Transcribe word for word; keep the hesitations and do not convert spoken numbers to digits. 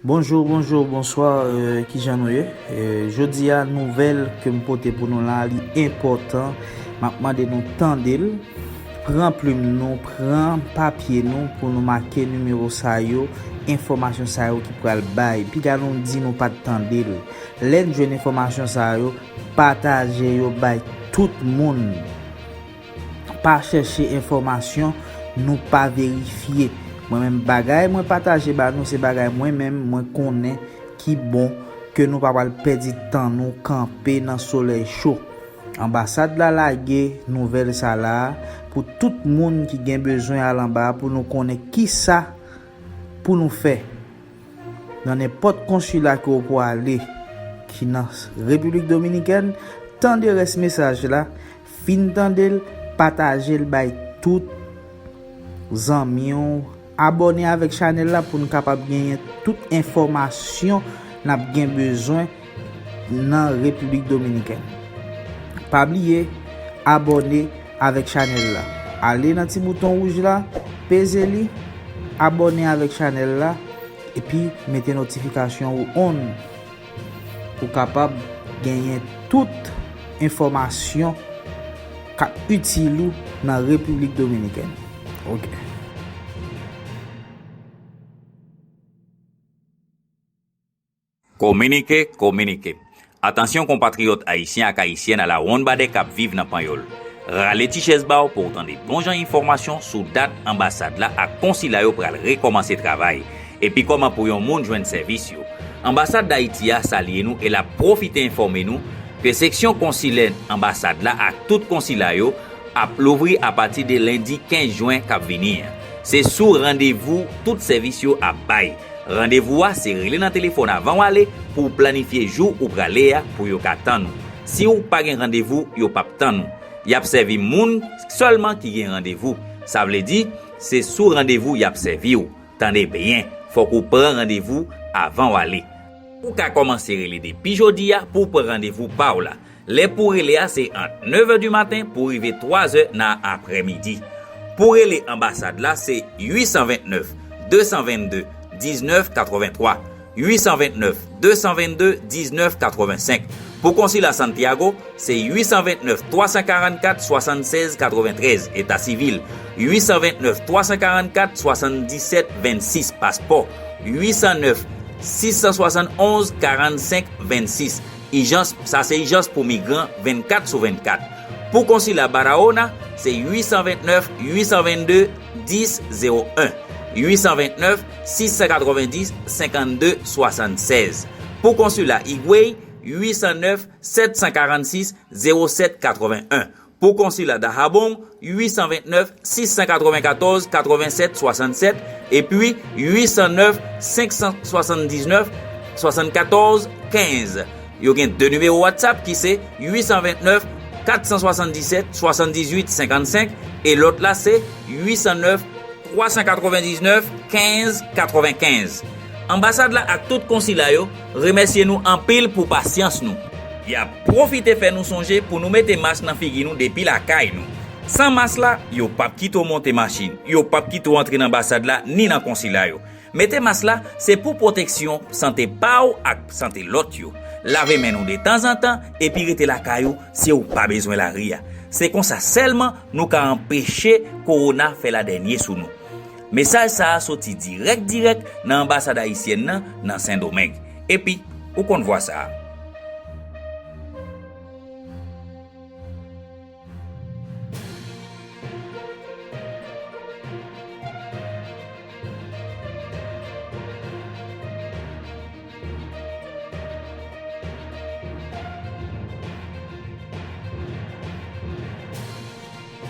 Bonjou, bonjou, bonswa, euh, kijan nou ye? Euh, jodi a, nouvèl ke m pote pou nou la, li enpòtan. M ap mande nou tande l. Pran plim nou, pran papye nou pou nou make nimewo sa yo, enfòmasyon sa yo ki pral bay. Piga nou di nou pa t tande l. Lè n jwenn enfòmasyon sa yo, pataje yo bay tout moun. Pa chèche enfòmasyon nou pa verifye. Mwen menm, bagay mwen pataje ba nou, se bagay mwen menm mwen konnen ki bon, ke nou pa pral pèdi tan nou kanpe nan solèy cho. Anbasad la lage nouvèl sa la pou tout moun ki gen bezwen al anba pou nou konnen kisa pou nou fè. Nan nenpòt konsila ke w pwale ki nan Repiblik Dominikèn, tande rès mesaj la, fin tande l, pataje l bay tout zanmi w, abòne avèk chanèl la pou n kapab genyen tout enfòmasyon n ap gen bezwen nan Repiblik Dominikèn. Pa bliye abòne avèk chanèl la. Ale nan ti bouton wouj la, peze li, abòne avèk chanèl la, epi mete notifikasyon ou on pou kapab genyen tout enfòmasyon k ap itil ou nan Repiblik Dominikèn. Ok. Kominike, kominike. Atansyon konpatriyòt ayisyen ak ayisyèn alawonnbadè k ap viv nan Panyòl. Rale ti chèz ba w pou w tande bon jan enfòmasyon sou dat anbasad la ak konsila yo pral rekòmanse travay, epi kòman pou yon moun jwenn sèvis yo. Anbasad Dayiti a salye nou e l ap pwofite enfòme nou ke seksyon konsilè anbasad la ak tout konsila yo ap louvri apati de lendi kenz jen k ap vini an. Se sou randevou tout sèvis yo ap bay. Randevou a se rele nan telefòn avan w ale pou w planifye jou ou prale a pou yo ka tann ou. Si w pa gen randevou, yo p ap tann ou. Y ap sèvi moun sèlman ki gen randevou. Sa vle di, se sou randevou y ap sèvi w. Tande byen, fòk ou pran randevou avan w ale. Ou ka kòmanse rele depi jodi a pou w pran randevou pa w la. Lè pou rele a se ant nèv è di maten pou rive twa zè nan aprèmidi. Pou rele anbasad la se uit san vennèf, de san vennde, diznèf katreventwa, uit san vennèf, de san vennde, diznèf katrevensenk. Pou konsila Santiago, se uit san vennèf, twa san karannkat, swasannsèz katreventrèz, eta sivil, uit san vennèf, twa san karannkat, swasanndisèt vennsis, paspò, uit san nèf, sis san swasannonz, karannsenk vennsis. Ijans, sa se ijans pou migran vennkat sou vennkat. Pou konsila Barahona, se uit san vennèf, uit san vennde, dis zewo en, uit san vennèf, sis san katrevenndis, senkannde, swasannsèz. Pou konsila Higüey, uit san nèf, sèt san karannsis, zewo sèt katreven en. Pou konsila Dajabón, uit san vennèf, sis san katrevenkatòz, katrevensèt, swasannsèt, epi uit san nèf, senk san swasanndiznèf, swasannkatòz, kenz. Yo gen de nimewo WhatsApp ki se uit san vennèf, kat san swasanndisèt, swasanndizuit, senkannsenk e lòt la se uit san nèf, twa san katrevendiznèf, kenz katrevenkenz. Anbasad la ak tout konsila yo remèsye nou anpil pou pasyans nou. Y ap pwofite fè nou sonje pou nou mete mas nan figi nou depi lakay nou. San mas la, yo p ap kite w monte machin, yo p ap kite w antre nan anbasad la ni nan konsila yo. Mete mas la, se pou pwoteksyon sante pa w ak sante lòt yo. Lave men nou detanzantan epi rete lakay ou si w pa bezwen lari a. Se konsa sèlman nou ka anpeche kowona fè ladènye sou nou. Mesaj sa a soti dirèk dirèk nan anbasad ayisyèn nan nan Sendomeng. Epi, ou konn vwa sa a.